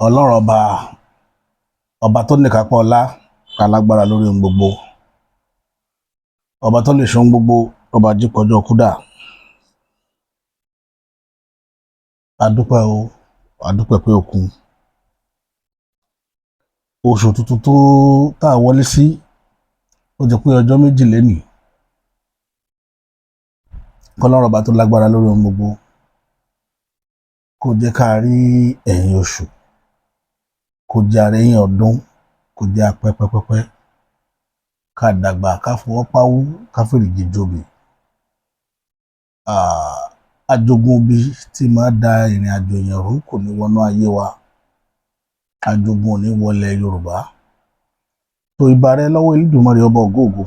Ọlọ́run ọba, ọba tó níkápá ọlá, alágbára lórí ohun gbogbo, ọba tó lè ṣe ohun gbogbo, ọba jípọjọ kúdà. Adúpẹ́ o, adúpẹ́ pé òkun oṣù tuntun tó tá a wọlé sí, ó ti pé ọjọ́ 2 lénìí. Kọlọ́run ọba tó lágbára lórí ohun gbogbo kó jẹ́ ká rí ẹ̀yìn oṣù, kó jẹ́ àrẹ́yìn ọdún, kó jẹ́ apẹ́pẹ́pẹ́pẹ́, ká dàgbà, ká fọwọ́ páwú, ká fèrègì jobi. Ajogun bí tí máa da ìrìn àjò èèyàn rú kò ní wọnú ayé wa. Ajogun ò ní wọlé Yorùbá. Tó ìbà rẹ lọ́wọ́ Elédùmarè ọba ògóògó,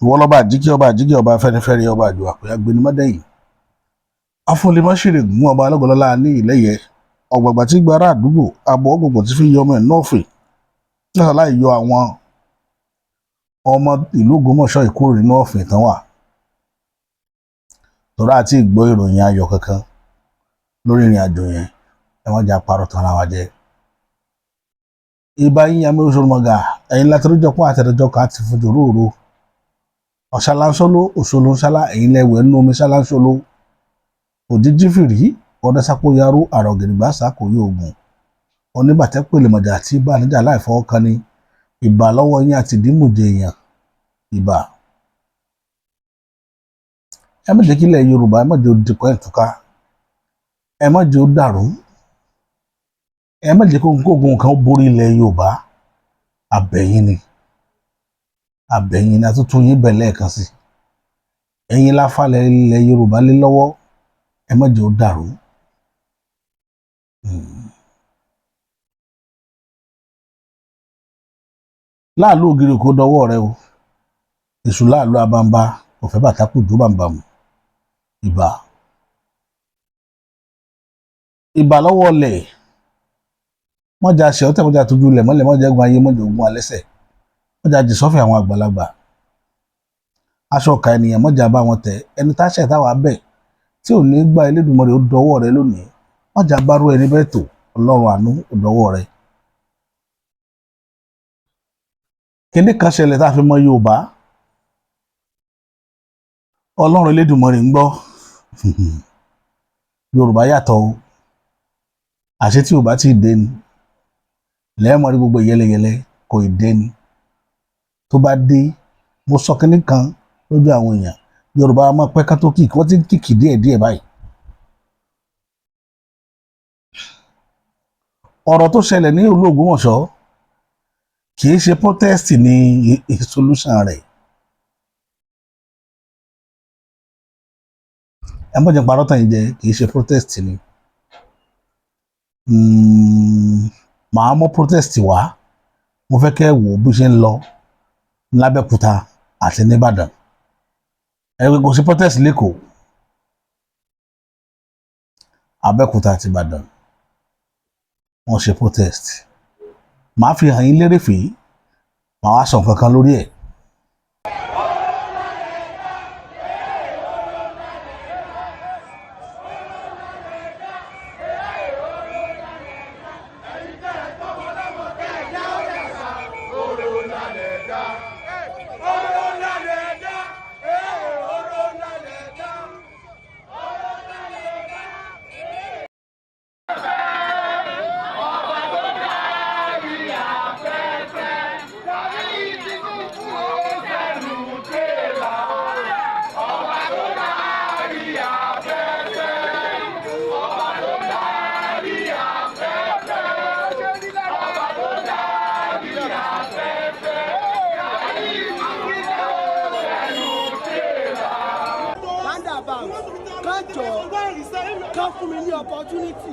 ìwọ lọ́ba àjíkí, ọba àjíkí, ọba afẹ́nifẹ́re, ọba àjò àpè agbẹnimọ́dẹ́yìn, afúnlemọ́sẹ̀rẹ̀gùn, ọba alọ́gọ́lọ́lá ní ìlẹ́yẹ, ọ̀gbàgbà tí gba ará àdúgbò, àbọ̀ ọgbọ̀gbọ̀ tí fi yọ ọmọ ẹ̀ nọ́ọ̀fẹ̀ náà láì yọ àwọn ọmọ ìlú Ògbómọ̀ṣọ́ ìkúrò nínú ọ̀fìn tán wà. Tọ́lá àti ìgbọ́ ìròyìn ayọ̀ kankan lórí ìrìn àjò yẹn, ẹ wọ́n jà parọ́ tán ara wa jẹ. Ìbá yín yàmé oṣòròmọ̀gà, ẹ̀yin látọ̀rọ̀jọ pọ̀ àtẹ̀rẹ̀jọ kan àti fojú róòró. Ọ̀ṣaláńsóló òṣòló ńṣálá, ẹ̀yin lẹ́wẹ̀ nínú omi ṣáláńsóló. Òjijì fìrí ọ̀dẹ́sápó yarú àrọ̀ gẹ̀dẹ̀gbà sákò yóò gùn. Oníbàtẹ́ pèlèmọ̀jà àti bá níjà láì fọwọ́ kan ni. Ìbà lọ́wọ́ yín àti ìdímùjẹ èèyàn. Ìbà. Ẹ má jẹ́ kí ilẹ̀ Yorùbá, ẹ má jẹ́ ó dìpọ̀ ẹ̀túká. Ẹ má jẹ́ ó dàrú. Ẹ má jẹ́ kó ogun kan borí ilẹ̀ Yorùbá. Àbẹ̀yìn ni. Àbẹ̀yìn ni àtúntò yín bẹ̀ lẹ́ẹ̀kan sí. Ẹ̀yin láfàlẹ̀ ilẹ̀ Yorùbá lé lọ́wọ́. Ẹ má jẹ́ ó dàrú. Láàlú ògiri kò dọwọ́ rẹ o. Èṣù láàlú abamba, ọ̀fẹ́ bàtà kù jó bàǹbàmù. Ìbà. Ìbà lọ́wọ́ ọlẹ̀. Mọ́jà ṣe ọ́tẹ̀, mọ́jà tójú ilẹ̀ mọ́lẹ̀, mọ́jà egun ayé, mọ́jà ogun alẹ́sẹ̀. Mọ́jà jìsọ́fẹ̀ àwọn àgbàlagbà. Aṣọ ọ̀ka ènìyàn mọ́jà bá wọn tẹ̀. Ẹni tá ṣẹ̀ táwa bẹ̀ tí ò ní gba Elédùmarè ó dọwọ́ rẹ lónìí. Mọ́jà bá rú ẹni bẹ́ẹ̀ tó, Ọlọ́run àánú ó dọwọ́ rẹ. Kíní kan ṣẹlẹ̀ tá a fi mọ Yorùbá. Ọlọ́run Elédùmarè ń gbọ́. Yorùbá yàtọ̀ o. Àṣé tí Yorùbá ti dé ni. Lẹ́ẹ̀mọ́ rí gbogbo yẹlẹyẹlẹ kò ì dé ni. Tó bá dé, mo sọ kíní kan lójú àwọn èèyàn. Yorùbá máa pẹ́ ká tó kìkì, wọ́n ti ń kìkì díẹ̀díẹ̀ báyìí. Ọ̀rọ̀ tó ṣẹlẹ̀ ní ìlú Ògbómọ̀ṣọ́ kì í ṣe protest ní solution rẹ̀. Ẹ má jẹ́ parọ́ tàn yín jẹ, kì í ṣe protest ni. Màá mú protest wá. Mo fẹ́ kẹ́ ẹ wò bí ṣe ń lọ lábẹ́òkúta àti nìbàdàn. Ẹ kò sí protest lẹ́kọ̀ọ́. Abẹ́òkúta àti Ìbàdàn wọ́n ṣe protest. Màá fi hàn yín lérèfé, màá wá sọ nǹkan kan lórí ẹ̀. Kan fún mi ní opportunity.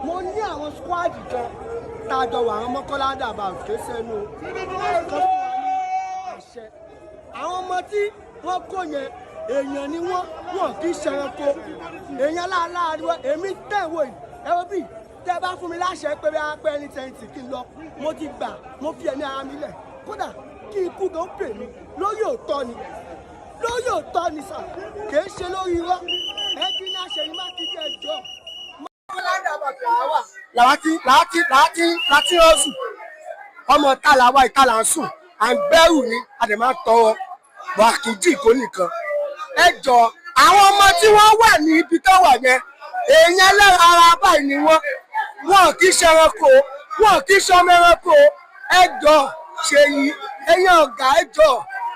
Mo ní àwọn squad kan tá a jọ wà, àwọn Mọ́kọ́lá roundabout ké sẹ́nu kan fún wa ní àṣẹ. Àwọn ọmọ tí wọ́n kó yẹn, èèyàn ni wọ́n, wọn kì í ṣẹranko. Èèyàn láàláàrí wọn, èmi tẹ̀ wò yìí. Ẹ wo bí tẹ́ bá fún mi láṣẹ pé bí a pẹ́ ní tẹ́ǹtì kí n lọ, mo ti gbà, mo fi ẹ̀mí ara mi lẹ̀. Kódà kí ikú gan pè mí lórí òótọ́ ni. Lórí òótọ́ ni sà, kì í ṣe lórí irọ́. Ẹnjìnìá Ṣèyí Mákindé ẹjọ́. Mọ́kọ́lá roundabout Làwa làwa ti làwa ti láti rọ́ọ̀sù. Ọmọ ìta làwa, ìta là ń sùn, à ń gbẹ́rù ni, a dẹ̀ máa ń tọrọ bọ̀, a kì í jí ìkó nìkan. Ẹ jọ, àwọn ọmọ tí wọ́n wà ní ibi tó wà yẹn, èèyàn ẹlẹ́ran ara báyìí ni wọ́n. Wọn kì í ṣe ẹranko, wọn kì í ṣe ọmọ ẹranko. Ẹ jọ, Ṣèyí, ẹ̀yin ọ̀gá, ẹ jọ,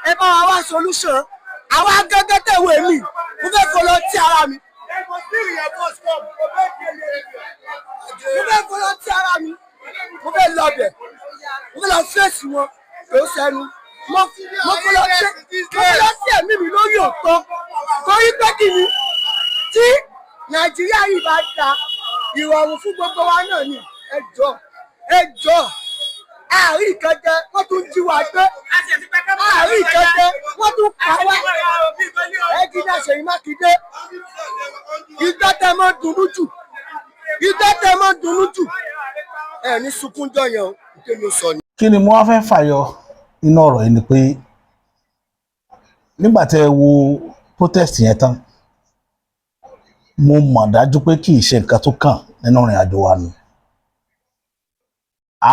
ẹ bá wa wá solution. Àwa gẹ́gẹ́ tẹ̀wé mi, mo fẹ́ volunteer ara mi, mo fẹ́ volunteer ara mi, mo fẹ́ lọ bẹ̀, mo fẹ́ lọ fèsì wọn tó sẹ́nu. Mo volunteer, mo volunteer ẹ̀mí mi lórí òótọ́, torí pé kí ni, tí Nàìjíríà yìí bá da, ìrọ̀rùn fún gbogbo wa náà ni. Ẹ jọ, ẹ jọ, àárín ìkẹjẹ, wọ́n tún jí wa gbé, àárín ìkẹjẹ, wọ́n tún pa wá. Ẹnjìnìà Ṣèyí Mákindé, ìgbà tẹ mọ́ dunnú jù, ìgbà tẹ mọ́ dunnú jù, ẹ ní sunkúnjọ yẹn o, nítorí ó sọ ni. Kí ni mo wá fẹ́ fàyọ nínú ọ̀rọ̀ yìí ni pé nígbà tẹ́ ẹ wo protest yẹn tán, mo mọ̀ dájú pé kì í ṣe nǹkan tó kàn nínú ìrìn àjò wa nù.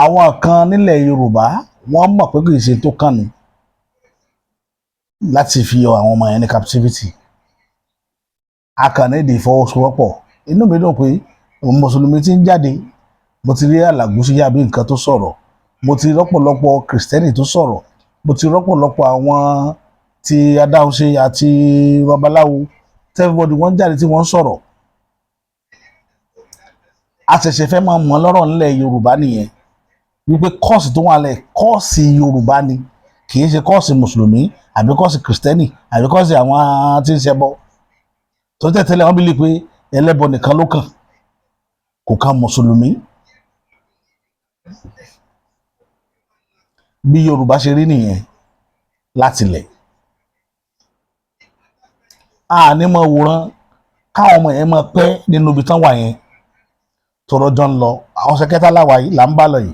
Àwọn kan nílẹ̀ Yorùbá, wọ́n mọ̀ pé kì í ṣe tó kàn nù láti fi àwọn ọmọ yẹn ní captivity. A kàn ní ìdí ìfọwọ́sowọ́pọ̀. Inú mi dùn pé mùsùlùmí ti ń jáde. Mo ti rí Àlàgúsí yàbí nǹkan tó sọ̀rọ̀, mo ti rọ́pọ̀lọpọ̀ kìrìsìtẹ́nì tó sọ̀rọ̀, mo ti rọ́pọ̀lọpọ̀ àwọn tí adáhunṣe àti babaláwo, everybody wọ́n jáde tí wọ́n ń sọ̀rọ̀. A ṣẹ̀ṣẹ̀ fẹ́ máa mọ̀ lọ́rọ̀ nílẹ̀ Yorùbá nìyẹn, wípé cause tó wà lẹ̀, cause Yorùbá ni, kì í ṣe cause mùsùlùmí àbí cause kìrìsìtẹ́nì àbí cause àwọn tí ń ṣẹbọ tó tẹ̀tẹ̀lẹ̀. Wọ́n bí lè pé ẹlẹ́bọ nìkan ló kàn, kò kan mùsùlùmí. Bí Yorùbá ṣe rí nìyẹn látilẹ̀. A ní mọ wòran káwọn ọmọ yẹn máa pẹ́ nínú ibi tán wà yẹn, tọrọ jọ ń lọ. Àwọn ọ̀sẹ̀ kẹta láwà yìí là ń bá lọ yìí,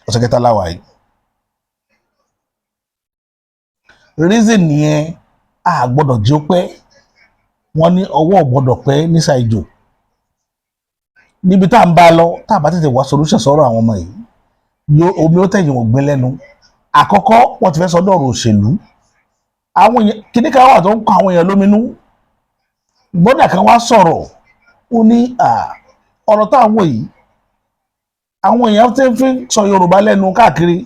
ọ̀sẹ̀ kẹta láwà yìí. Reason nìyẹn, a gbọ́dọ̀ jẹ́ ó pẹ́. Wọ́n ní ọwọ́ ò gbọ́dọ̀ pẹ́ nísà ìjò níbi tá à ń bá a lọ. Tá a bá tètè wá solution sọ̀rọ̀ àwọn ọmọ yìí, yóò omi ó tẹ̀yìn ògbìn lẹ́nu. Àkọ́kọ́, wọ́n ti fẹ́ sọ dọ̀rọ̀ òṣèlú. Àwọn èèyàn kíní kan wà tó ń kọ àwọn èèyàn lóminú. Bọ́dà kan wá sọ̀rọ̀, ó ní ọ̀rọ̀ táwọn wò yìí, àwọn èèyàn ti fi sọ Yorùbá lẹ́nu káàkiri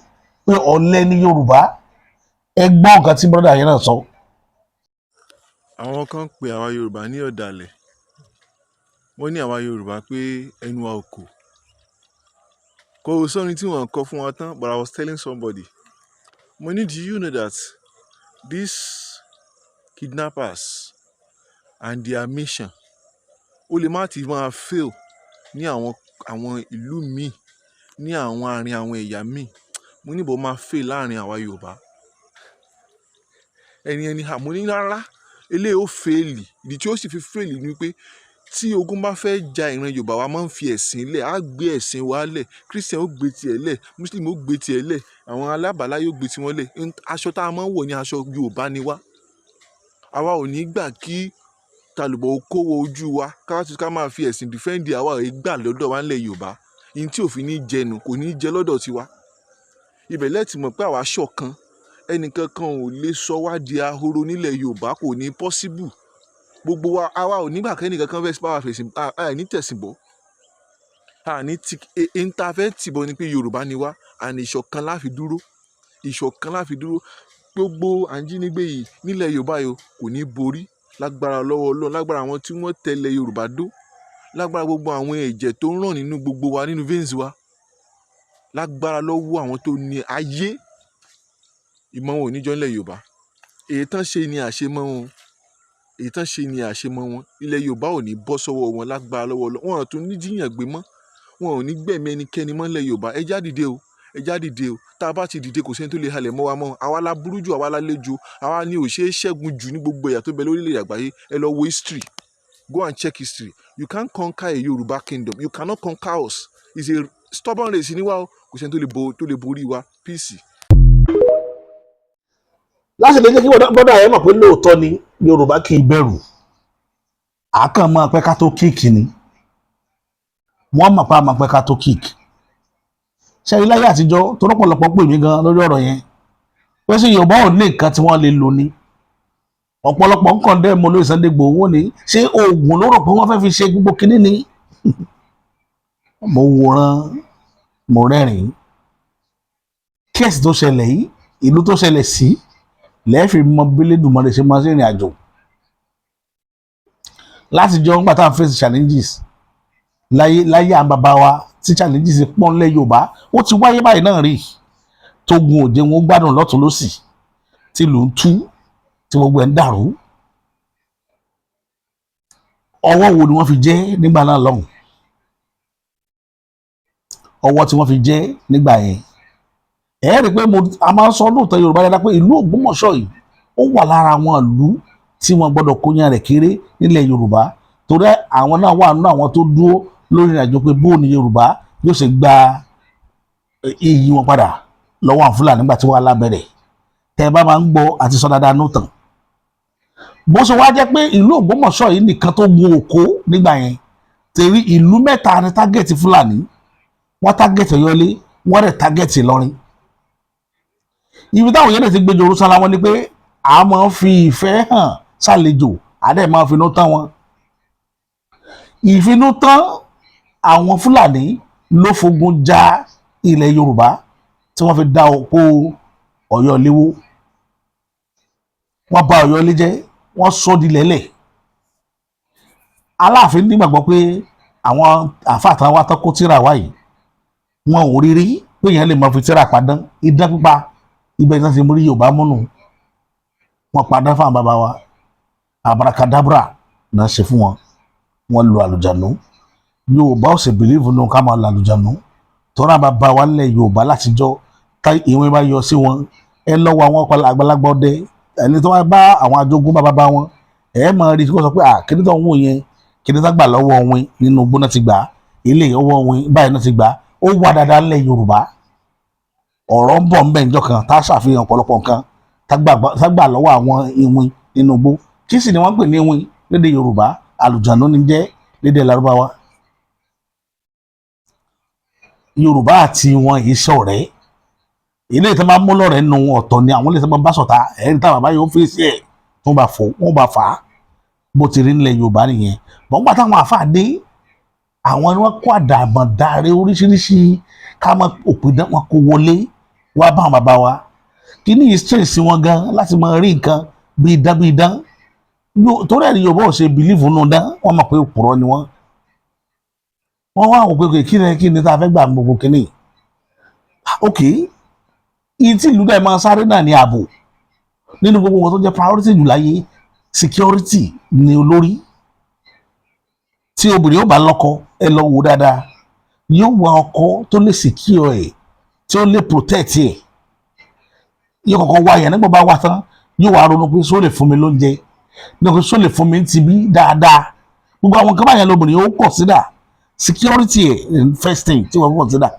pé ọ̀lẹ ni Yorùbá. Ẹ gbọ́ nǹkan tí bọ́dà yẹn náà sọ. Àwọn kan ń pe àwa Yorùbá ní ọ̀dàlẹ̀. Wọ́n ní àwa Yorùbá pé ẹnu wa ò kò. Kò sórin tí wọ́n kọ fún wa tán. But I was telling somebody, mo ní, "Do you know that these kidnappers and their mission, ó lè má ti máa fail ní àwọn ìlú míì, ní àwọn àárín àwọn ẹ̀yà míì?" Mo ní bó máa fail láàrin àwa Yorùbá. Ẹni mo ní rárá, eléyìí ó fail. Ìdí tí ó sì fi fail ni pé tí ogun bá fẹ́ ja ìran Yorùbá, wa máa ń fi ẹ̀sìn lẹ̀, á gbé ẹ̀sìn wa lẹ̀. Christian ó gbé tiẹ̀ lẹ̀, Muslim ó gbé tiẹ̀ lẹ̀, àwọn alábàáláyé ó gbé tiwọn lẹ̀. Aṣọ tá a máa ń wọ̀ ní aṣọ Yorùbá ni wá. Àwa ò ní gbà kí tàlùbọ̀ ó kó wọ ojú wa, ká wá ká máa fi ẹ̀sìn defend. Àwa ò gbà lọ́dọ̀ wa nílẹ̀ Yorùbá. Ihun tí òfin ní jẹnu kò ní jẹ lọ́dọ̀ tiwa. Ibẹ̀ lẹ ti mọ̀ pé àwa ṣọ̀kan. Ẹnìkankan ò lè sọ wá di ahoro nílẹ̀ Yorùbá, kò ní possible. Gbogbo wa, àwa ò nígbà kẹ́nìkankan fẹ́ bá wa fẹ̀sìn à ní tẹ̀sìn bọ̀, à ní ti n ta fẹ́ tìbọ̀ ni pé Yorùbá ni wá, and ìṣọ̀kan la fi dúró, ìṣọ̀kan la fi dúró. Gbogbo àjínigbé yìí nílẹ̀ Yorùbá yìí kò ní borí lágbára lọ́wọ́ Ọlọ́run, lágbára àwọn tí wọ́n tẹ̀lé Yorùbá dó, lágbára gbogbo àwọn ẹ̀jẹ̀ tó ń ràn nínú gbogbo wa, nínú veins wa, lágbára lọ́wọ́ àwọn tó ní ayé. Ìmọ̀ wọn ò ní jọ nílẹ̀ Yorùbá. Èyí tán ṣe ni àṣemọ́ wọn, èyí tán ṣe ni àṣemọ́ wọn. Ilẹ̀ Yorùbá ò ní bọ́ sọ́wọ́ wọn lágbára lọ́wọ́ Ọlọ́run. Wọn ò tún ní jíyàn gbé mọ́, wọn ò ní gbẹ̀mí ẹnikẹ́ni mọ́ nílẹ̀ Yorùbá. Ẹ já dìde o, ẹ já dìde o. Tá a bá ti dìde, kò sẹ́ni tó lè halẹ̀ mọ́ wa mọ́. Àwa la burú jù, àwa la le jù, àwa ni ò ṣeé ṣẹ́gun jù ní gbogbo ẹ̀yà tó bẹ lórílẹ̀ àgbáyé. Ẹ lọ wo history, go and check history. You can't conquer a Yorùbá kingdom, you cannot conquer us. It's a stubborn race ní wa o. Kò sẹ́ni tó lè borí wa. Peace. Láti lè jẹ́ kí bọ́dà yẹn mọ̀ pé lóòótọ́ ni Yorùbá kì í bẹ̀rù. Àákàn máa pẹ́ ká tó kick ni. Wọ́n mọ̀ pé a máa pẹ́ ká tó kick. Ṣe ilé ayé àtijọ́ tó rọ́pọ̀lọpọ̀ pè mí gan lórí ọ̀rọ̀ yẹn pé ṣé Yorùbá ò ní nǹkan tí wọ́n lè lò ní? Ọ̀pọ̀lọpọ̀ ń kàn dẹ́ mo lóye Sunday Igboho ní ṣé oògùn ló rò pé wọ́n fẹ́ fi ṣe gbogbo kinní ni. Mo wòran, mo rẹ́rìn-ín. Case tó ṣẹlẹ̀ yìí, ìlú tó ṣẹlẹ̀ sí lẹ́ẹ̀fì mọ bílédùmarè ṣe máa ṣe ìrìn àjò láti jọ ńgbà tá à ń face challenges láyé láyé àwọn bàbá wa, tí challenges pọ̀ ńlẹ̀ Yorùbá. Ó ti wáyé báyìí náà rí, tógun òjé wọn gbádùn lọ́tún lọ́sì, tí ìlú ń tú, tí gbogbo ẹ̀ ń dàrú. Ọwọ́ wo ni wọ́n fi jẹ́ nígbà náà lọ́hùn? Ọwọ́ tí wọ́n fi jẹ́ nígbà yẹn, ẹ rí i pé mo a máa ń sọ lóòótọ́ Yorùbá dáadáa pé ìlú Ògbómọ̀ṣọ́ yìí, ó wà lára àwọn ìlú tí wọ́n gbọ́dọ̀ kóyan rẹ̀ kéré nílẹ̀ Yorùbá, torí àwọn náà wà nínú àwọn tó dúró lórí ìrìnàjò pé bóun ni Yorùbá yóò ṣe gba iyì wọn padà lọ́wọ́ àwọn Fúlàní nígbà tí wàhálà bẹ̀rẹ̀. Tẹ́ ẹ bá máa ń gbọ́ àti sọ dáadáa nù tàn, bó ṣe wá jẹ́ pé ìlú Ògbómọ̀ṣọ́ yìí nìkan tó gun òkó nígbà yẹn, torí ìlú mẹ́ta ni target Fúlàní. Wọ́n target Ọ̀yọ́lé, wọ́n rẹ̀ target Ìlọrin. Ibi táwọn yẹn lè ti gbé jòrò sára wọn ni pé a máa ń fi ìfẹ́ hàn sálejò, àdé máa finú tán wọn. Ìfinú tán àwọn Fúlàní ló fogun ja ilẹ̀ Yorùbá tí wọ́n fi dá òpó Ọ̀yọ́ léwó. Wọ́n bà Ọ̀yọ́ lé jẹ́, wọ́n sọ di lẹ́lẹ̀. Aláàfin nígbàgbọ́ pé àwọn àfáà tán wá tán kó tíra wá yìí, wọn ò rí rí pé èèyàn lè máa fi tíra padán idán pípa. Ibẹ̀ ní wọ́n ti mú rí Yorùbá múnú wọn padán fáwọn bàbá wa. Abracadabra náà ṣe fún wọn, wọn lo àlùjánu. Yorùbá ò sì believe nù ká máa lo àlùjánu, tọ́ra bàbá wa nílẹ̀ Yorùbá látijọ́ tá ìwé bá yọ sí wọn. Ẹ lọ́wọ́ àwọn àgbàlagbà ọdẹ, ẹni tó wá bá àwọn ajogun bàbá bá wọn, ẹ máa rí kó sọ pé à kíní tó ń wò yẹn, kíní tó gbà lọ́wọ́ wọn nínú gbóná ti gbà, ilé ọwọ́ wọn báyìí náà ti gbà. Ó wà dáadáa nílẹ̀ Yorùbá. Ọ̀rọ̀ ń bọ̀ ń bẹ̀ níjọ́ kan tá a ṣàfihàn ọ̀pọ̀lọpọ̀ nǹkan tá gbà lọ́wọ́ àwọn iwin nínú igbó. Kí sì ni wọ́n ń pè ní iwin lédè Yorùbá? Àlùjànnú ni jẹ́ lédè Lárúbáwá. Yorùbá àti wọn yìí ṣọ̀rẹ́. Ilé ìtàn máa ń mú lọ́rẹ̀ẹ́ nù ọ̀tọ̀ ni àwọn ilé ìtàn máa ń bá ṣọ̀tá. Ẹ̀rí táwọn bàbá yóò fèsì ẹ̀ tó bá fò, wọ́n bá fà á. Bó ti rí nílẹ̀ Yorùbá nìyẹn. Bọ́n gbà táwọn àáfàá dé, àwọn ni wọ́n kó àdàmọ̀dàrẹ oríṣiríṣi ká mọ òpìdán, wọn kó wọlé wá bá àwọn bàbá wa. Kí ní stress sí wọn gan láti máa rí nǹkan bíi idán bíi idán? Torí ẹ̀rí Yorùbá ò ṣe believe nù dán. Wọ́n mọ̀ pé òpùrọ̀ ni wọ́n. Wọ́n wá wò pé kí ni tá a fẹ́ gbà gbogbo kíní. Ok, ìyí tí ìlú dẹ̀ máa sáré náà ní ààbò. Nínú gbogbo wọn tó jẹ́ priority jù láyé, security ni olórí. Tí obìnrin ó bá lọ́kọ, ẹ lọ wò dáadáa, yóò wá ọkọ tó lè secure ẹ̀, tí ó lè protect ẹ̀. Yóò kọ́kọ́ wá yẹn. Nígbà bá wá tán, yóò wá ronú pé só lè fún mi lóúnjẹ, nígbà só lè fún mi ti bí dáadáa. Gbogbo àwọn nǹkan báyẹn lóbìnrin yóò consider. Security ẹ̀ first thing tí wọ́n consider.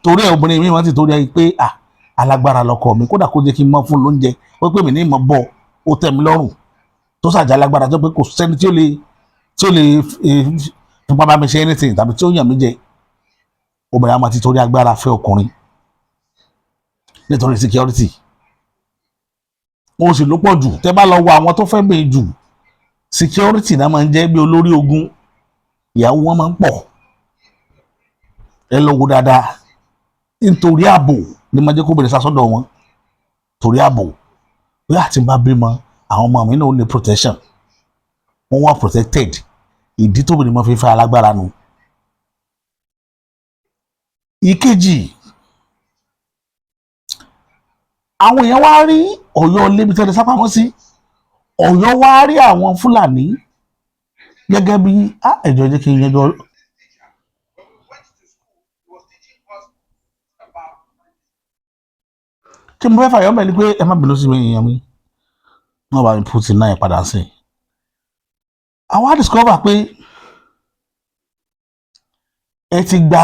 Torí ẹ̀, obìnrin mi máa ti torí ẹ pé ah, alágbára lọkọ mi, kódà kó jẹ́ kí n mọ fún lóúnjẹ, ó pè mí ní ìmọ̀ bọ̀, ó tẹ́ mi lọ́rùn, tó ṣàjà alágbára, tó pé kò sẹ́ni tí ó lè fipá bá mi ṣe anything tàbí tí ó yàn mí jẹ. Obìnrin á máa ti torí agbára fẹ́ ọkùnrin nítorí security. Wọn sì ló pọ̀ jù. Tẹ́ bá lọ wo àwọn tó fẹ́ bẹ́ẹ̀ jù, security náà máa ń jẹ́. Bí olórí ogun, ìyàwó wọn máa ń pọ̀. Ẹ lọ wo dáadáa, nítorí ààbò ní máa jẹ́ kó bẹ̀rẹ̀ sásọ́dọ̀ wọn, torí ààbò bóyá àti bá bímọ, àwọn ọmọ mi náà ó ní protection, wọ́n wà protected. Ìdí tóbi ni mo fi fẹ́ alágbára nu. Ìkejì, àwọn èèyàn wá rí Ọ̀yọ́ lébi tẹ́lẹ̀ sápamọ́ sí. Ọ̀yọ́ wá rí àwọn Fúlàní gẹ́gẹ́ bí ẹ̀jọ̀ jẹ́ kí n yẹjọ́. Went to school, he was teaching us about Kí mo fẹ́ fàyọ́ mẹ́ ni pé ẹ má bínú sí mi, èèyàn mi, wọ́n bá mi put náà padà sí i. Àwọn á discover pé ẹ ti gba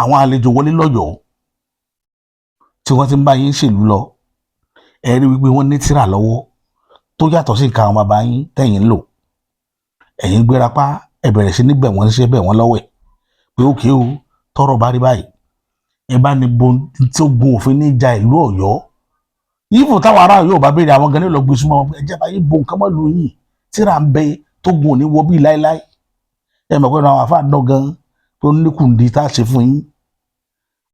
àwọn àlejò wọlé lọ́yọ̀ọ́ tí wọ́n ti ń bá yín ṣèlú lọ. Ẹ rí wípé wọ́n ní tírà lọ́wọ́. Tó yàtọ̀ sí nǹkan àwọn bàbá yín tẹ̀yìn ń lò. Ẹ̀yin gbéra pa, ẹ bẹ̀rẹ̀ sí ní bẹ̀ wọ́n níṣẹ́, bẹ̀ wọ́n lọ́wẹ̀ pé òkè o, tọ́rọ̀ bá rí báyìí, ẹ bá ní bo tí ó gun òfin ní ìjà ìlú Ọ̀yọ́ yífò. Táwọn ará yóò bá béèrè, àwọn gan ní lọ gbé súnmọ́ wọn, ẹ jẹ́ bá yín bo nǹkan mọ́ lu yín tíra ń bẹ tó gun òní wọ bíi láéláé. Ẹ mọ̀ pé àwọn àfáà dán gan tó ní kùndí tá a ṣe fún yín.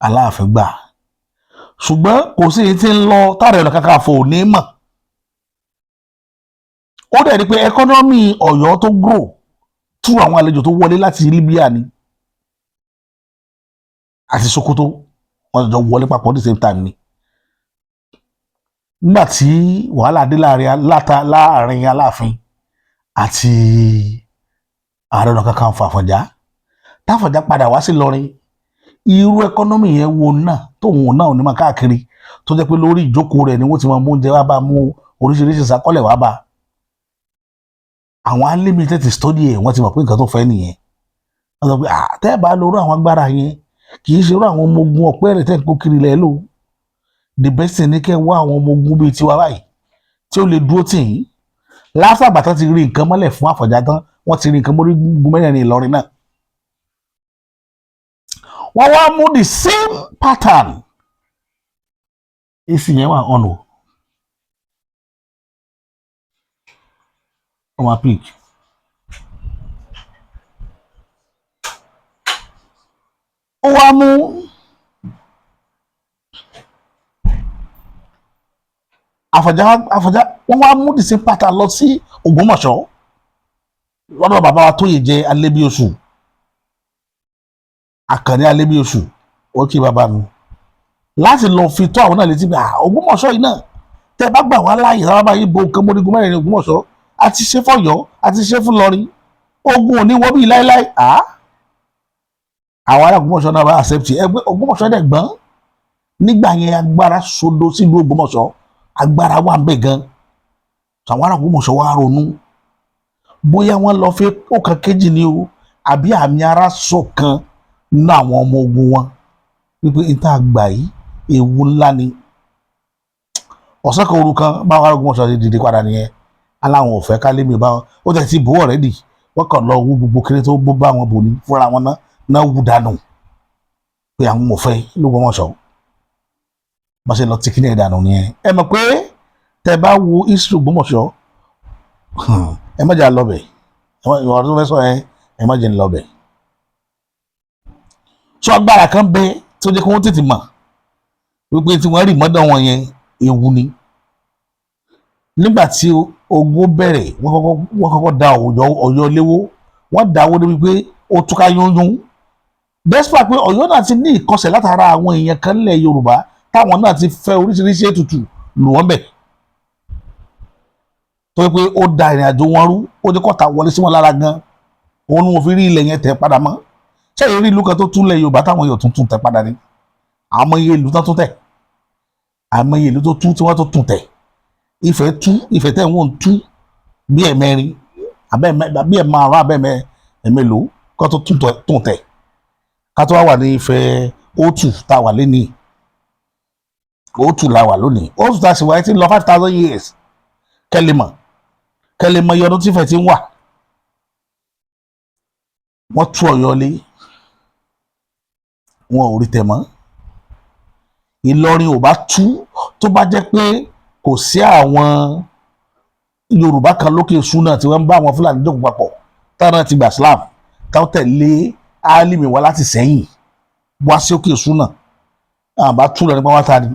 Aláàfin gbà, ṣùgbọ́n kò sí èyí tí ń lọ táàrẹ̀ Ọ̀nà Kakanfò ò ní mọ̀. Ó dẹ̀ rí pé economy Ọ̀yọ́ tó grow tú àwọn àlejò tó wọlé láti Libya ni àti Sokoto, wọ́n jọ wọlé papọ̀ at the same time ni. Nígbà tí wàhálà dé láàrin Aláàfin àti Ààrẹ Ọ̀nà Kakanfò Àfọ̀njá, táfọ̀njá padà wá sí Ìlọrin, irú economy yẹn wo náà tóun náà ò ní máa káàkiri, tó jẹ́ pé lórí ìjókòó rẹ̀ ni wọ́n ti máa mú oúnjẹ wá bá, mú oríṣiríṣi ìsákọ́lẹ̀ wá bá. Àwọn Álímì tètè study ẹ̀, wọ́n ti mọ̀ pé nǹkan tó fẹ́ nìyẹn. Wọ́n sọ pé tẹ́ ẹ bá lórú àwọn agbára yẹn, kì í ṣe irú àwọn ọmọ ogun ọ̀pẹ́ rẹ̀ tẹ́ ń kó kiri lẹ̀ lò. The best thing ni kẹ́ ẹ wá àwọn ọmọ ogun bíi tiwa báyìí tí ó lè dúró tì yín. Lásàgbà tán ti rí nǹkan mọ́lẹ̀ fún Àfọ̀njá tán, wọ́n ti rí nǹkan mórí gun mẹ́rẹ̀ẹ̀rin Ìlọrin náà, wọ́n wá mú the same pattern. AC yẹn wà on o, wọ́n máa pick. Ó wá mú Àfọ̀njá, Àfọ̀njá, wọ́n wá mú the same pattern lọ sí Ògbómọ̀ṣọ́ lọ́dọ̀ bàbá wa Tóyè jẹ́ Alébíoṣù, Àkànní Alébíoṣù. Ó kí bàbá mi láti lọ fi tó àwọn náà létí pé Ògbómọ̀ṣọ́ yìí náà, tẹ́ bá gbà wá láàyè, sábà bá yín bo nǹkan mórígun mẹ́rin Ògbómọ̀ṣọ́, àti ṣe f'Ọ̀yọ́, àti ṣe fún Ìlọrin, ogun ò ní wọ́ bíi láéláé. Àwọn ará Ògbómọ̀ṣọ́ náà bá accept. Ẹgbẹ́ Ògbómọ̀ṣọ́ dẹ̀ gbọ́n nígbà yẹn, agbára sodo sílùú Ògbómọ̀ṣọ́, agbára wà ń bẹ gan. Àwọn ará Ògbómọ̀ṣọ́ wá ronú, bóyá wọ́n lọ fi ọkàn kejì ni o, àbí àmì ara ṣọ̀kan nínú àwọn ọmọ ogun wọn, wípé n tá a gbà yìí, ewu ńlá ni. Ọ̀sán kan òru kan, báwọn ará Ògbómọ̀ṣọ́ ṣe dìde padà nìyẹn. Aláwọn ò fẹ́ kálímì bá wọn. Ó tẹ̀ ti bò already, wọ́n kàn lọ wú gbogbo kéré tó bó bá wọn bò ní fúnra wọn náà náà wú dànù pé àwọn ò fẹ́ l'Ógbómọ̀ṣọ́. Bá ṣe lọ tí kíní ẹ̀ dànù nìyẹn. Ẹ mọ̀ pé tẹ bá wo history Ògbómọ̀ṣọ́, ẹ má jẹ́ àlọ́bẹ̀ ọ̀rọ̀ tó fẹ́ sọ yẹn, ẹ má jẹ́ ń lọ́bẹ̀. Sọ agbára kan bẹ tó jẹ́ kí wọ́n tètè mọ̀ wípé tí wọ́n rí mọ́dọ̀ wọn yẹn, ewu ni. Nígbà tí ogun bẹ̀rẹ̀, wọ́n kọ́kọ́ da Ọ̀yọ́ léwó, wọ́n dà wó débi pé ó túká yúnyún, despite pé Ọ̀yọ́ náà ti ní ìkọsẹ̀ látara àwọn èèyàn kan nílẹ̀ Yorùbá táwọn náà ti fẹ́ oríṣiríṣi ètùtù lù wọ́n bẹ̀, tó yẹ pé ó da ìrìn àjò wọn rú, ó jẹ́ kọ́ta wọlé sí wọn lára gan. Òun ni wọn fi rí ilẹ̀ yẹn tẹ̀ padà mọ́. Ṣé rí ìlú kan tó tún lẹ̀ Yorùbá táwọn èèyàn tuntun tẹ̀ padà ni? Àmọ́ iye ìlú tán tún tẹ̀, àmọ́ iye ìlú tó tú tí wọ́n tó tún tẹ̀. Ifẹ̀ tú, Ifẹ̀ tẹ̀ wọ́n tú bí ẹ̀mẹrin bí ẹ̀ márùn abẹ́ ẹ̀mélòó kó tó tún tẹ̀, ká tó wá wà ní Ifẹ̀ òtù tá a wà lẹ́nìí. Òtù la wà lónìí, òtù tá a sì wáyé tí ń lọ 5,000 years. Kẹ́lẹ́ mọ̀, kẹ́lẹ́ mọ̀ iye ọdún tí Ifẹ̀ ti ń wà. Wọ́n tú Ọ̀yọ́ lé, wọn ò rí tẹ̀ mọ́. Ìlọrin ò bá tú, tó bá jẹ́ pé kò sí àwọn Yorùbá kan lókè Súnà tí wọ́n ń bá àwọn Fúlàní jókòó papọ̀, táwọn náà ti gbà Islam, táwọn tẹ̀lé Álímì wá láti sẹ́yìn wá sí òkè Súnà, àbá tú lọ nípa wá ta ni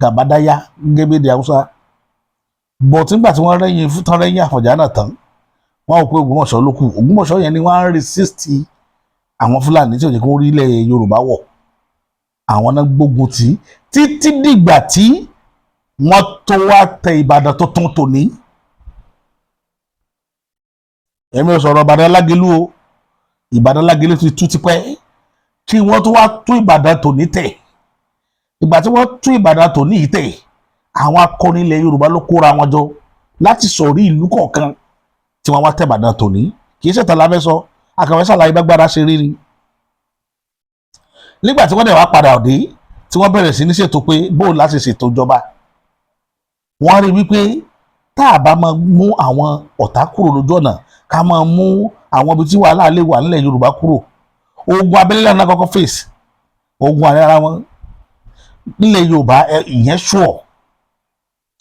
gàbádáyá gẹ́gẹ́ bí èdè Haúsá. Bọ̀tí nígbà tí wọ́n rẹ́yìn tán, rẹ́yìn Àfọ̀njá náà tán, wọ́n rò pé Ògbómọ̀ṣọ́ ló kù. Ògbómọ̀ṣọ́ yẹn ni wọ́n á resist àwọn Fúlàní tí ò jẹ́ kó rí ilẹ̀ Yorùbá wọ̀. Àwọn náà gbógun tì títí dìgbà tí wọ́n tó wá tẹ Ìbàdàn tuntun tòní. Èmi ò sọ̀rọ̀ Ìbàdàn Lágelú o, Ìbàdàn Lágelú ti tú tipẹ́ kí wọ́n tó wá tú Ìbàdàn tòní tẹ̀. Ìgbà tí wọ́n tú Ìbàdàn tòní yìí tẹ̀, àwọn akọni ilẹ̀ Yorùbá ló kóra wọn jọ láti sọ̀rí ìlú kọ̀ọ̀kan tí wọ́n wá tẹ̀ Ìbàdàn tòní. Kì í ṣètàn lábẹ́ sọ, akàwé ṣàlàyé bágbára ṣe rí ni. Nígbà tí wọ́n dẹ̀ wá padà dé, tí wọ́n bẹ̀rẹ̀ sí ní ṣètò pé bóun láti ṣètò ìjọba, wọ́n rí wípé Tá a bá máa mú àwọn ọ̀tá kúrò lójú ọ̀nà, ká máa mú àwọn ibi tí wàhálà lè wà nílẹ̀ Yorùbá kúrò. Ogun abẹ́lé náà kọ́kọ́ face ogun ààrẹ ara wọn nílẹ̀ Yorùbá. Ìyẹn ṣùọ̀,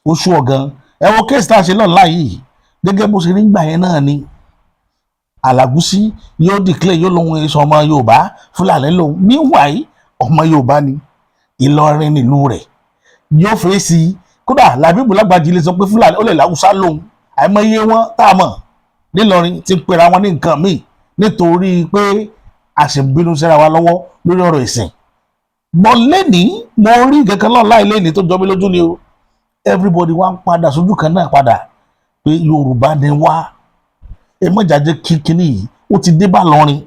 ó ṣùọ̀ gan. Ẹ wo case tá a ṣe lọ́nà yìí, gẹ́gẹ́ bó ṣe rí gbà yẹn náà ni Alágúsí yóò declare, yóò lóhun èso ọmọ Yorùbá, Fúlàní lòun. Meanwhile, ọmọ Yorùbá ni, Ìlọrin nílùú rẹ̀. Yóò fèsì. Kódà Làbíbù Lágbàjì lè sọ pé Fúlàní, ó lè láwùsá lòun. Àìmọye wọn tá a mọ̀ nílọrin ti ń pera wọn ní nǹkan míì, nítorí pé a sì ń bínú síra wa lọ́wọ́ lórí ọ̀rọ̀ ìsìn. Bọ́ lẹ́nìí, mo rí nǹkan kan náà láì lẹ́nìí tó jọ mí lójú ni o. Everybody wá ń padà sójú kan náà padà pé Yorùbá ni wá. Ẹ mọ̀jáde kíkíní yìí, ó ti dé bá lọrin,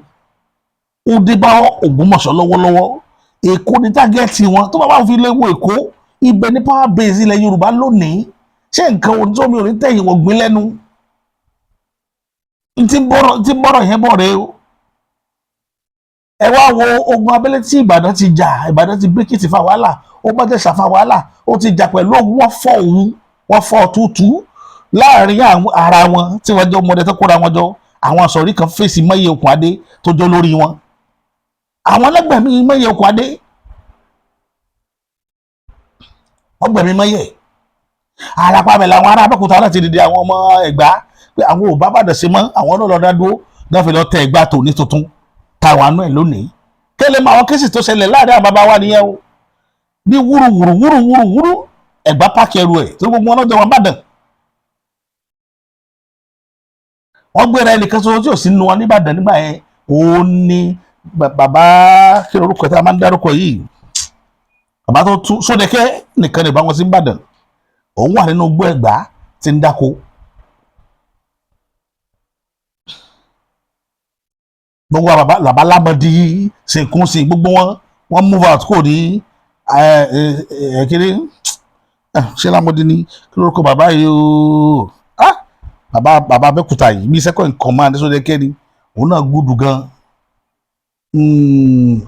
ó dé bá Ògbómọ̀ṣọ́ lọ́wọ́lọ́wọ́. Èkó ní target wọn. Tó bá wà fi lé wo Èkó, ibẹ̀ ní power base ilẹ̀ Yorùbá lónìí. Ṣé nǹkan ohun tó mi ò ní tẹ̀yìn wọ̀gbìn lẹ́nu tí ń bọ̀rọ̀ yẹn bọ̀ rẹ o? Ẹ wá wo ogun abẹ́lé tí Ìbàdàn ti jà. Ìbàdàn ti bíríkìtì fa wàhálà, ó bá Jẹ̀ṣà fa wàhálà, ó ti jà pẹ̀lú òun. Wọ́n fọ́ òun, wọ́n fọ́ tútù láàrin àwọn ara wọn tí wọ́n jọ ọmọdé tó kóra wọn jọ. Àwọn àsọ̀rí kan fèsì Mọ́yé Okùn Adé tó jọ lórí wọn, àwọn ẹlẹgbẹ̀mí Mọ́yé Okùn Adé, wọ́n gbẹ̀mí Mọ́yé. Arapa bẹ̀ làwọn ará Abẹ́òkúta láti dìde, àwọn ọmọ Ẹ̀gbá, pé àwọn ò bá bàdàn ṣe mọ́, àwọn náà lọ dá dúró náà fi lọ tẹ Ẹ̀gbá tòní tuntun táwọn àánú ẹ̀ lónìí. Kẹ́lẹ́ mọ àwọn case tó ṣẹlẹ̀ láàrin àwọn bàbá wa nìyẹn o. Ní wúruwúru wúruwúru wúru, Ẹ̀gbá pack ẹrù ẹ̀ tó gbogbo wọn lọ́jọ́ wọn bàdàn. Wọ́n gbéra ẹnìkan ṣoṣo tí ò sí nínú wọn nìbàdàn nígbà yẹn, òun ni bàbá, kí ni orúkọ tí a máa ń dárúkọ yìí, bàbá tó tú Sódẹ̀kẹ́ nìkan ní ìbá wọn sí Ìbàdàn. Òun wà nínú igbó Ẹ̀gbá tí ń dáko. Gbogbo àwọn bàbá bàbá Lámọdí sìnkún sí gbogbo wọn, wọ́n move out kò ní kiri. Ṣé Lámọdí ni? Kí lórúkọ bàbá yìí o? Ah, bàbá bàbá Abẹ́òkúta yìí bí second in command Sódẹ̀kẹ́ ni. Òun náà gúdù gan.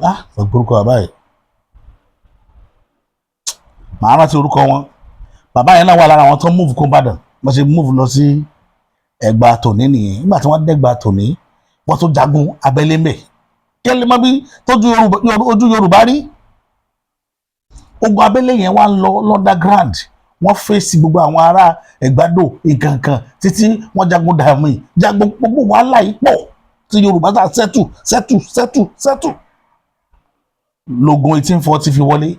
Ah, orúkọ bàbá yìí, màá rántí orúkọ wọn. Bàbá yẹn náà wà lára àwọn tó move kó Ìbàdàn. Wọ́n ṣe move lọ sí Ẹ̀gbá tòní nìyẹn. Nígbà tí wọ́n dẹ́gbà tòní, wọ́n tó jagun abẹ́lé mbẹ̀. Kẹ́lẹ́ mọ́ bí tójú ojú Yorùbá rí. Ogun abẹ́lé yẹn wá ń lọ l'underground. Wọ́n fèsì gbogbo àwọn ará Ẹ̀gbádò nǹkankan títí wọ́n jagun dààmú jagun. Gbogbo wàhálà yìí pọ̀ tí Yorùbá ta settle settle settle settle lógun 1840 fi wọlé.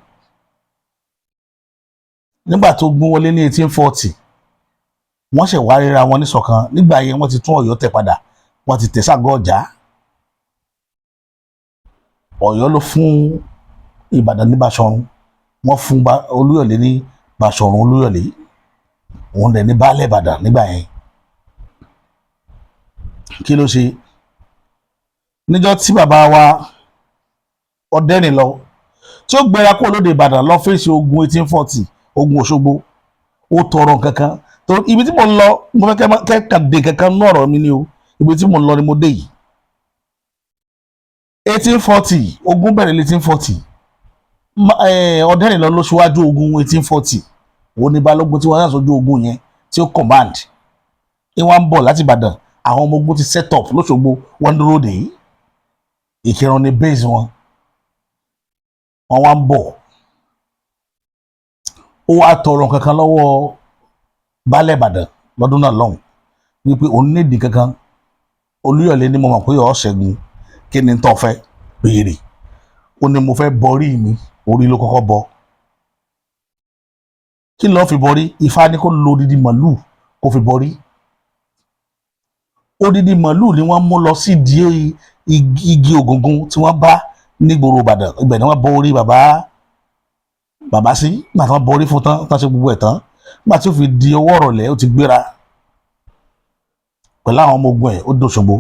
Nígbà tó gún wọlé ní 1840, wọ́n ṣẹ̀ wá ríra wọn níṣọ̀kan. Nígbà yẹn, wọ́n ti tún Ọ̀yọ́ tẹ̀ padà, wọ́n ti tẹ̀ ságọ́ ọ̀já. Ọ̀yọ́ ló fún Ìbàdàn ní Báṣọ̀run, wọ́n fún Olúyọ̀lé ní Báṣọ̀run Olúyọ̀lé. Òun dẹ̀ ní baálẹ̀ Ìbàdàn nígbà yẹn. Kí ló ṣe níjọ́ tí bàbá wa Ọ̀dẹ́rìn lọ, tí ó gbéra kúrò lóde Ìbàdàn lọ fèsì ogun 1840, ogun Òṣogbo? Ó tọrọ nǹkan kan tó. Ibi tí mo ń lọ, mo fẹ́ kẹ́kàn dé kankan nú ọ̀rọ̀ mi ni o. Ibi tí mo ń lọ ni mo dé yìí. 1840, ogun bẹ̀rẹ̀ 1840. Ọ̀dẹ́rìn lọ ló ṣíwájú ogun 1840. Òun ni balógun tí wọ́n yà sójú ogun yẹn tí ó command. Ní wọ́n ń bọ̀ láti Ìbàdàn, àwọn ọmọ ogun ti set up lóṣogbo, wọ́n dúró dè é. Ìkírun ní base wọn. Wọ́n wá ń bọ̀, ó wá tọrọ kankan lọ́wọ́ baálẹ̀ Ìbàdàn lọ́dún náà lọ́hùn wípé òun nídìí kankan. Olúyọ̀lé ní, "Mo mọ̀ pé ọ̀ ṣẹ́gun, kí ni tó fẹ́ béèrè?" Ó ní, "Mo fẹ́ borí mi." Orí ló kọ́kọ́ bọ. Kí ló fi borí? Ifá ní kó lo odidi màlúù kó fi borí. Odidi màlúù ni wọ́n mú lọ sídìí igi ògùngùn tí wọ́n bá nígboro Ìbàdàn. Ibẹ̀ ni wọ́n bọ orí bàbá bàbá sí. Nígbà tí wọ́n bọ orí fún tán, tán ṣe gbogbo ẹ̀ tán, nígbà tí ó fi di ọwọ́ ọ̀rọ̀lẹ́, ó ti gbéra pẹ̀lú àwọn ọmọ ogun ẹ̀, ó dòṣogbo.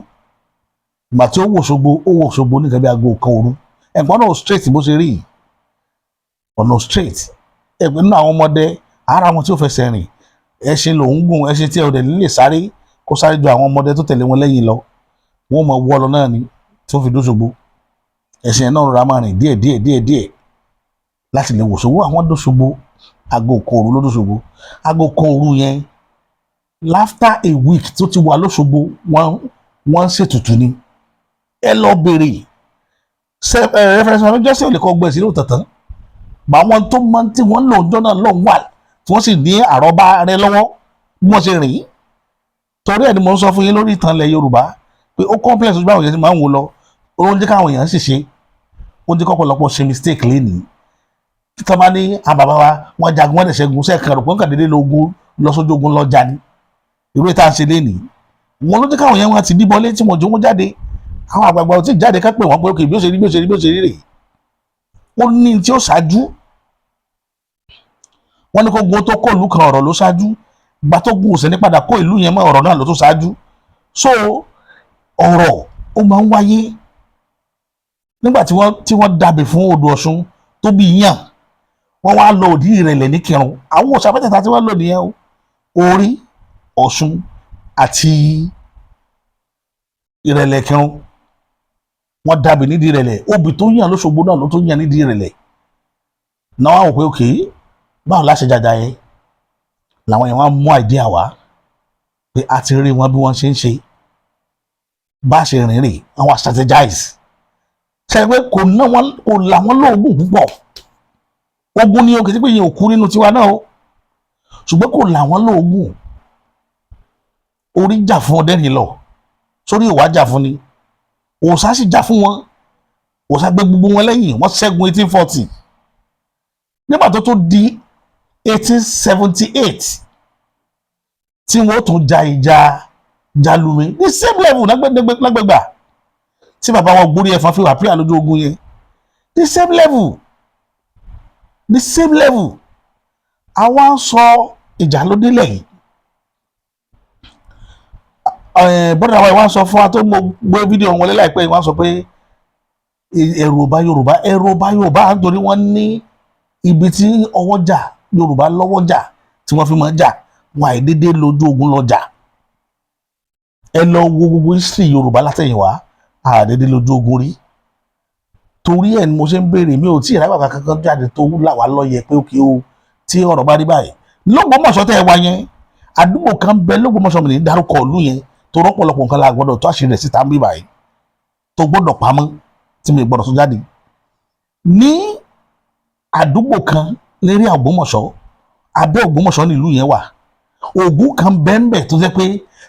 Ìgbà tí ó wò Òṣogbo, ó wò Òṣogbo ní nǹkan bí aago 1 òru. Ẹ̀gbọ́n náà straight bó ṣe rí ọ̀nà straight. Ẹ̀gbọ́n nínú àwọn ọmọdé ara wọn tí ó fẹsẹ̀ rìn, ẹṣin lòún gùn, ẹṣin tí ẹ ò dẹ̀ lè sáré kó sáré ju àwọn ọmọdé tó tẹ̀lé wọn lẹ́yìn lọ. Wọ́n mọ̀ wọ́ lọ náà ni tí ó fi dóṣogbo. Ẹṣin náà rọra máa rìn díẹ̀ díẹ̀ díẹ̀ díẹ̀ láti lè wò Òṣogbo. Àwọn dóṣogbo, aago 1 òru ló dóṣogbo. Aago 1 òru yẹn. After a week tó ti wà lóṣogbo, wọ́n ń ṣètùtù ni. Ẹ lọ béèrè reference jọ́sẹ̀ ò lè kọ́ gbẹ̀ sínú tàntàn báwọn tó máa ń tí wọ́n lò ń jọ́ náà lọ́hùn wà, tí wọ́n sì ní àrọ́bá rẹ lọ́wọ́ bí wọ́n ṣe rìn. Torí ẹ̀ ni mo ń sọ fún yín lórí ìtàn ilẹ̀ Yorùbá pé ó complex ojú báwọn èèyàn ti máa ń wò lọ. Ó ń jẹ́ káwọn èèyàn sì ṣe, ó ń jẹ́ kọ́pọ̀lọpọ̀ ṣe mistake lénìí. Tọ́ bá ní àwọn bàbá wa wọ́n jagun, wọ́n dẹ̀ ṣẹ́gun, sẹ́ẹ̀kan rò pé wọ́n kàn déédéé lógun lọ sójú ogun lọ́jà ni. Irú ìta ń ṣe lénìí wọn ló jẹ́ káwọn èèyàn wọn ti díbọlé tí wọ́n jó wọn jáde. Àwọn àgbààgbà ò tí ì jáde ká pè wọ́n pé okay, bí ó ṣe rí, bí ó ṣe rí, bí ó ṣe rí rèé. Ó ní tí ó ṣáájú. Wọ́n ní kó gun tó kó ìlú kan, ọ̀rọ̀ ló ṣáájú. Gbà tó gun òsè ní padà kó ìlú yẹn mọ́, ọ̀rọ̀ náà ló tó ṣáájú. So ọ̀rọ̀ ó máa ń wáyé nígbà tí wọ́n dàbí fún odò Ọ̀ṣun tó bí yàn. Wọ́n wá lọ òdì Ìrẹ̀lẹ̀ ní Kírun. Àwọn òòṣà mẹ́tẹ̀ẹ̀ta tí wọ́n lò nìyẹn o: orí, Ọ̀ṣun àti Ìrẹ̀lẹ̀ Kírun. Wọ́n dàbí nídìí Ìrẹ̀lẹ̀. Obì tó yàn lóṣogbo náà ló tó yàn nídìí Ìrẹ̀lẹ̀ náà. Wọ́n wò pé okay, báwo la ṣe jàjà yẹn? Làwọn yẹn wọ́n mú idea wá pé a ti rí wọn bí wọ́n ṣe ń ṣe, bá a ṣe rìn rè. Àwọn strategize ṣe pé kò ná wọn, kò làwọn lóògùn púpọ̀. Ogun ni o, kì í ṣe pé yẹn ò kú nínú tiwa náà o, ṣùgbọ́n kò làwọn lóògùn. Orí jà fún ọdẹ́rìn lọ sórí ìwà jà fún ni, òòṣà sì jà fún wọn. Òòṣà gbé gbogbo wọn lẹ́yìn, wọ́n ṣẹ́gun 1840. Nígbà tó tó di 1878 tí wọ́n tún ja ìjà Jalumi ní same level lágbègbà tí bàbá wọn gbórí ẹ̀fọn fi wà píà lójú ogun yẹn, the same level, the same level. Àwa ń sọ ìjà ló délẹ̀ yìí. Bọ́dà wa wá sọ fún wa tó mo gbé fídíò wọn wọlé láìpẹ́ yìí, wọ́n sọ pé ẹ̀rù ọba Yorùbá, ẹ̀rù ọba Yorùbá, nítorí wọ́n ní ibi tí ọwọ́ jà Yorùbá lọ́wọ́ jà tí wọ́n fi máa jà wọn, àìdédé lójú ogun lọ jà. Ẹ lọ wo gbogbo history Yorùbá látẹ̀yìnwá, àdédé lójú ogun rí. Torí ẹ̀ ni mo ṣe ń béèrè. Mi ò tí ì rábàbà kankan jáde tó là wá lọ́yẹ̀ pé okay o, tí ọ̀rọ̀ bá rí báyìí lÓgbómọ̀ṣọ́ tẹ́ ẹ wá yẹn, àdúgbò kan bẹ lÓgbómọ̀ṣọ́, mi ní dárúkọ ìlú yẹn tó rọ́pọ̀lọpọ̀ nǹkan la gbọ́dọ̀ tó àṣírí rẹ̀ síta ń bí báyìí, tó gbọ́dọ̀ pamọ́, tí mi gbọ́dọ̀ tó jáde ní àdúgbò kan lérí Ògbómọ̀ṣọ́. Abẹ́ Ògbómọ̀ṣọ́ nílùú yẹn wà. Ògún kan bẹ́ẹ̀nbẹ́ tó jẹ́ pé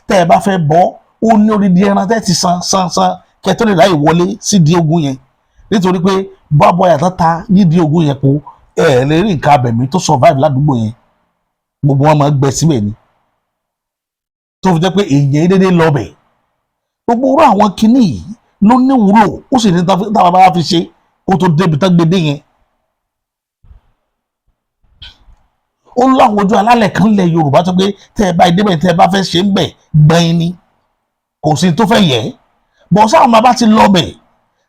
tẹ́ ẹ bá fẹ́ bọ́, ó ní odidi ẹran tẹ́ ti san san san kẹ́ tó lè ráyè wọlé sídìí ogun yẹn, nítorí pé bábọ̀ yàtọ̀ ta yídìí ogun yẹn po, ẹ lè rí nǹkan abẹ̀mí tó survive ládùúgbò yẹn. Gbogbo wọn máa gbẹ síbẹ̀ ni, tó fi jẹ́ pé èèyàn dédé lọ bẹ̀. Gbogbo orú àwọn kinní yìí ló ní wúlò, ó sì ní táwọn bá fi ṣe kó tó débi tán gbé dé yẹn. Ó láwọn ojú alálẹ̀ kan lẹ̀ Yorùbá tó pé tẹ́ ẹ bá débẹ̀, tẹ́ ẹ bá fẹ́ ṣe ń bẹ̀ gbẹ̀yìn ni, kò sí tó fẹ́ yẹ bọ̀. Sáwọn bàbá ti lọ bẹ̀,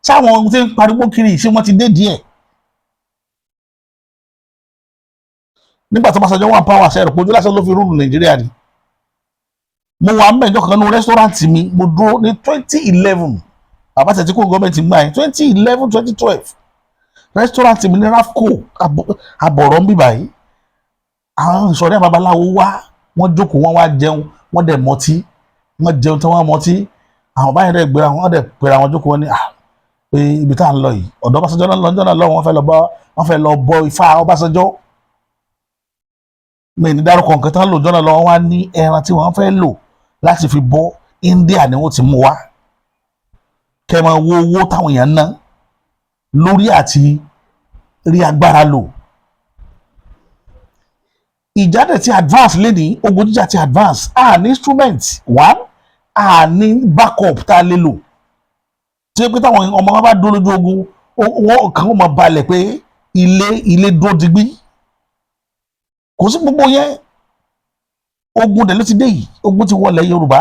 sáwọn tí ń pariwo kiri, ṣé wọ́n ti dé díẹ̀? Nígbà tó Ọbásanjọ́ wà power, ṣe rò pé ojú lásán ló fi rule Nàìjíríà ni? Mo wà mẹ́jọ kan nínú restaurant mi, mo dúró ní 2011, bàbá tẹ̀tí kó gọ́ọ̀mẹ̀ntì gbà yẹn, 2011, 2012, restaurant mi ní Rafco àbọ̀rọ̀ ń bì báyìí. Àwọn ìsọ̀rí babaláwo wá, wọ́n jókòó, wọ́n wá jẹun, wọ́n dẹ̀ mọtí. Wọ́n jẹun tí wọ́n mọtí, àwọn báyìí dẹ̀ gbéra wọn, dẹ̀ pera wọn jókòó. Wọn ní pé ibi tá à ń lọ yìí, ọ̀dọ̀ Ọbásanjọ́ náà lọ́jọ́ náà lọ́wọ́, wọ́n fẹ́ lọ bọ Ifá Ọbásanjọ́. Mi ní dárúkọ nǹkan tán lò jọ́nà lọ́wọ́. Wá ní ẹran tí wọ́n fẹ́ lò láti fi bọ́, India ni wọ́n ti mú wá. Kẹ́ máa wo owó táwọn èèyàn ná lórí àti rí agbára lò. Ìjà dẹ̀ ti advance lẹ́ni, ogun jíjà ti advance. A ní instrument one, a ní backup tá a lè lò tí ó pé táwọn ọmọ wa bá dúró lójú ogun, wọ́n kàn wọ́n máa balẹ̀ pé ilé ilé dúró digbí. Kò sí gbogbo yẹn. Ogun dẹ̀ ló ti dé yìí, ogun ti wọlé Yorùbá.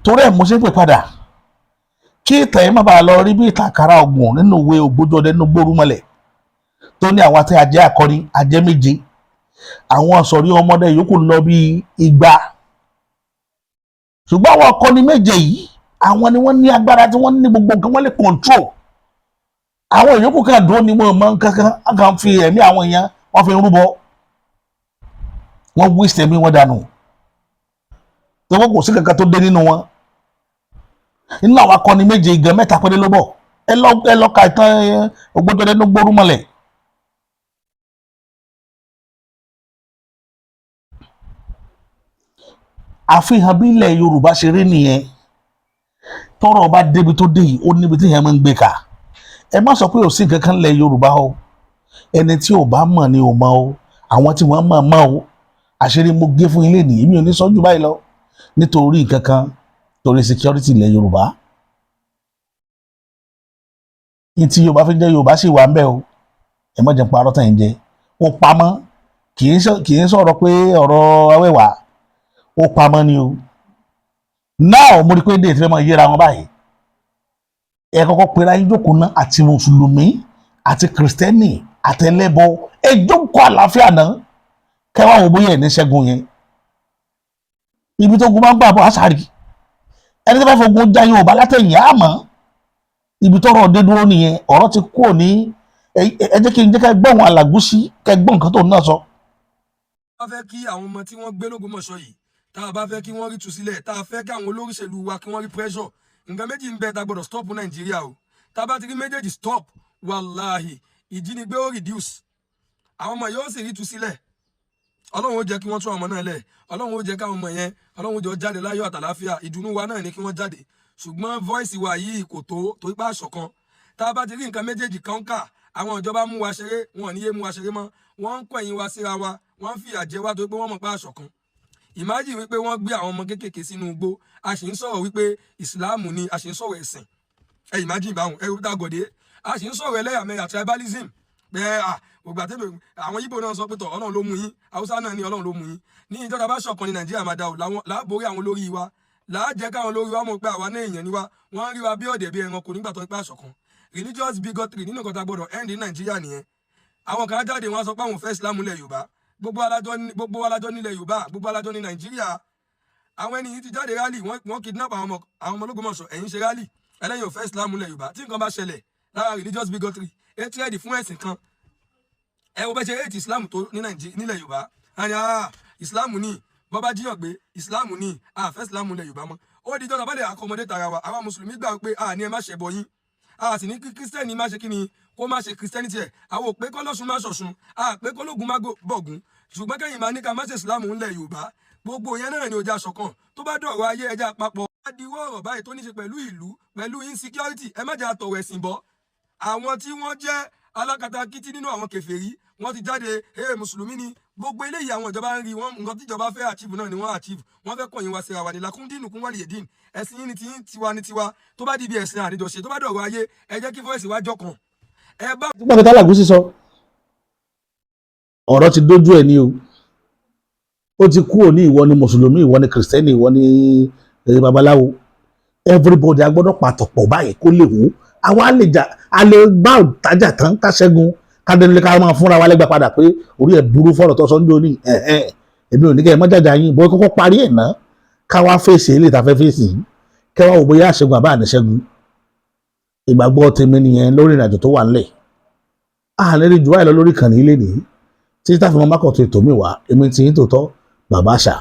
Torí ẹ̀ mo ṣe ń pè padà kí ìtàn yẹn má bàa lọ rí bí ìtàn àkàrà ọ̀gbọ̀n nínú ìwé Ògbójú Ọdẹ nínú gbórúmọlẹ̀ tó ní àwọn àti ajẹ́ akọni ajẹ́ méje, àwọn sọ̀rí ọmọdé yòókù lọ bí 200, ṣùgbọ́n àwọn akọni méje yìí, àwọn ni wọ́n ní agbára tí wọ́n ní gbogbo nǹkan, wọ́n lè control àwọn ìyókù kan dúró ní wọn mọ kankan, kàn fi ẹ̀mí àwọn èèyàn wọ́n fi ń rúbọ. Wọ́n waste ẹ̀mí wọn dànù tí wọ́n kò sí kankan tó dé nínú wọn. Nínú àwọn akọni 7 gan, 3 péré ló bọ̀. Ẹ lọ ka ìtàn Ògbójọdẹ ló gbórú mọ́lẹ̀. Àfihàn bí ilẹ̀ Yorùbá ṣe rí nìyẹn. Tọ́rọ̀ bá débi tó dé yìí, ó níbi tí yẹn máa ń gbé ká. Ẹ má sọ pé ò sí nǹkan kan lẹ̀ Yorùbá o. Ẹni tí ò bá mọ̀ ni ò mọ̀ o. Àwọn tí wọ́n mọ̀ mọ̀ o. Àṣírí mo gé fún ilé nìyí, mi ò ní sọ́jú báyìí lọ nítorí nǹkan kan, torí security ilẹ̀ Yorùbá. Ní tí Yorùbá fi jẹ́ Yorùbá sì wà ń bẹ̀ o. Ẹ má jẹ́ parọ́ tàn yín jẹ. Ó pamọ́, kì í sọ̀rọ̀ pé ọ̀rọ̀ awẹ́wà ó pamọ́ ni o. Now mo rí i pé déètì fẹ́ máa yéra wọn báyìí. Ẹ kọ́kọ́ pera yín jókòó ná, àti mùsùlùmí àti kìrìsìtẹ́nì àtẹlẹ́bọ, ẹ jókòó àlàáfíà náà, kẹwàá wò bóyá ẹ̀ ní ṣẹ́gun yẹn. Ibi tó gun bá ń gbà bọ̀ àṣàrí ẹni tó bá fogun já Yorùbá látẹ̀yìn àmọ́ ibi tọ́rọ̀ dé dúró nìyẹn. Ọ̀rọ̀ ti kúrò ní. Ẹ jẹ́ kí n jẹ́ ká gbọ́ àwọn Alágúsí, ká gbọ́ nǹkan tó ń náà sọ. Bá fẹ́ kí àwọn ọmọ tí wọ́n gbé lÓgbómọ̀ṣọ́ yìí, tá a bá fẹ́ kí wọ́n rí túsílẹ̀, tá a fẹ́ kí àwọn olóríṣèlú wa kí wọ́n rí pressure, nǹkan méjì ń bẹ tá a gbọ́dọ̀ stop Nàìjíríà o. Tá a bá ti rí méjèèjì stop, wàláhì, ìjínigbé ó reduce, àwọn ọmọ yóò sì rí túsílẹ̀. Ọlọ́run ó jẹ́ kí wọ́n tún àwọn ọmọ náà lẹ̀. Ọlọ́run ó jẹ́ káwọn ọmọ yẹn, Ọlọ́run ó jẹ́ ó jáde láyọ̀ àtàláfíà. Ìdùnnú wa náà ni kí wọ́n jáde, ṣùgbọ́n voice wa yìí kò tó, torí pé àṣọ kan. Tá a bá ti rí nǹkan méjèèjì kan kà, àwọn ìjọba mú wa ṣeré, wọn ò ní yé mú wa ṣeré mọ́. Wọ́n ń kọ̀yìn wa síra wa, wọ́n ń fìyà jẹ wá torí pé wọ́n mọ̀ pé àṣọ kan. Imagine wípé wọ́n gbé àwọn ọmọ kéékèèké sínú igbó, a sì ń sọ̀rọ̀ wípé ìsìláàmù ni, a sì ń sọ̀rọ̀ ẹ̀sìn. Ẹ imagine báwọn ẹ rúta gòdè, a sì ń sọ̀rọ̀ ẹlẹ́yàmẹ̀yà, tribalism. Bẹ́ẹ̀ à ògbà tẹ́lẹ̀ àwọn Yíbò náà sọ pé tọ̀ Ọlọ́run ló mú yín, Haúsá náà ní Ọlọ́run ló mú yín. Ní ìjọba bá ṣọ̀kan ní Nàìjíríà máa da ò láwọn láàbórí àwọn olórí wa, làá jẹ́ káwọn olórí wa mọ̀ pé àwa náà èèyàn ni wa. Wọ́n ń rí wa bí ọ̀dẹ̀, bí ẹranko nígbà tó ń pẹ́ àṣọkan. Religious bigotry nínú nǹkan tá a gbọ́dọ̀ end ní Nàìjíríà nìyẹn. Àwọn kan jáde, wọn sọ pé àwọn ò fẹ́ Islam nílẹ̀ Yorùbá. Gbogbo alájọ nílẹ̀ Yorùbá, gbogbo alájọ ní Nàìjíríà. Àwọn ẹni yìí ti jáde rally, wọ́n kidnap àwọn ọmọ Ológbòmọ̀ṣọ́. Ẹ̀yin ṣe rally, ẹlẹ́yin ò fẹ́ Islam nílẹ̀ Yorùbá. Tí nǹkan bá ṣẹlẹ̀ lára religious bigotry, hatred fún ẹ̀sìn kan, ẹ wo bẹ́ ṣe hate Islam tó ní Nàìjíríà, nílẹ̀ Yorùbá. Àní Islam ní bọ́bá jíyàn gbé, Islam ní àfẹ́ Islam nílẹ̀ Yorùbá mọ́. Ó di jọ́ta bá lè accommodate ara wa. Àwa mùsùlùmí gbà pé a ní ẹ má ṣẹbọ yín, a sì ní kí kírísítẹ́nì má ṣe kí ni, kó má ṣe kírísítẹ́nì tiẹ̀. Àwọn ò pé kọ́lọ́sùn má ṣọ̀ṣun, a pé kọ́lógun má bọ̀gún, ṣùgbọ́n kẹ́yìn máa ní ká má ṣe Islam ńlẹ̀ Yorùbá. Gbogbo yẹn náà ni ojú aṣọ kan. Tó bá dọ̀rọ̀ ayé, ẹja àpapọ̀ diwọ́ ọ̀rọ̀ báyìí tó ní ṣe pẹ̀lú ìlú, pẹ̀lú insecurity, ẹ má jẹ́ àtọ̀rọ̀ ẹ̀sìn bọ́. Àwọn tí wọ́n jẹ́ alákatakítí nínú àwọn kèfèrí, wọ́n ti jáde, ee, mùsùlùmí ni gbogbo eléyìí. Àwọn ìjọba ń rí wọn. Nǹkan tí ìjọba fẹ́ achieve náà ni wọ́n achieve. Wọ́n fẹ́ kọ̀yìn wa síra wa ní lakum dinukum waliya din. Ẹ̀sìn yín ni tiyín, tiwa ni tiwa. Tó bá di ibi ẹ̀sìn àríjọṣe, tó bá dọ̀rọ̀ ayé, ẹ jẹ́ kí voice wa jọ kan. Ẹ bá Nígbà tó Alágúsí sọ, ọ̀rọ̀ ti dójú ẹ̀ ní o. Ó ti kúrò ní ìwọ ni mùsùlùmí, ìwọ ni kìrìsìtẹ́nì, ìwọ ni babaláwo. Everybody a gbọ́dọ̀ pàtọ̀pọ̀ báyìí kó lè wò. Àwa lè jà, a lè bá òtájà tán, ká ṣẹ́gun, ká délé, ká máa fúnra wa lẹ́gbàá padà pé orí ẹ̀ burú fọ̀rọ̀ tó sọ ń dóní. Ẹ̀hẹ́n, èmi ò ní kẹ́ ẹ mọ́ jàjà yín bọ́. Kọ́kọ́ parí ẹ̀ ná, ká wá fèsì eléyìí tá a fẹ́ fèsì yìí, kẹ́ wá wò bóyá àṣẹgun àbá àníṣẹ́gun. Ìgbàgbọ́ tèmi nìyẹn lórí ìrìnàjò tó wà ńlẹ̀. A lè rí jù báyìí lọ lórí ìkànnì ilé nìyí títí táfi mọ́ mákọ̀tún ètò mi wá. Èmi ti yín tòótọ́, bàbá àṣà.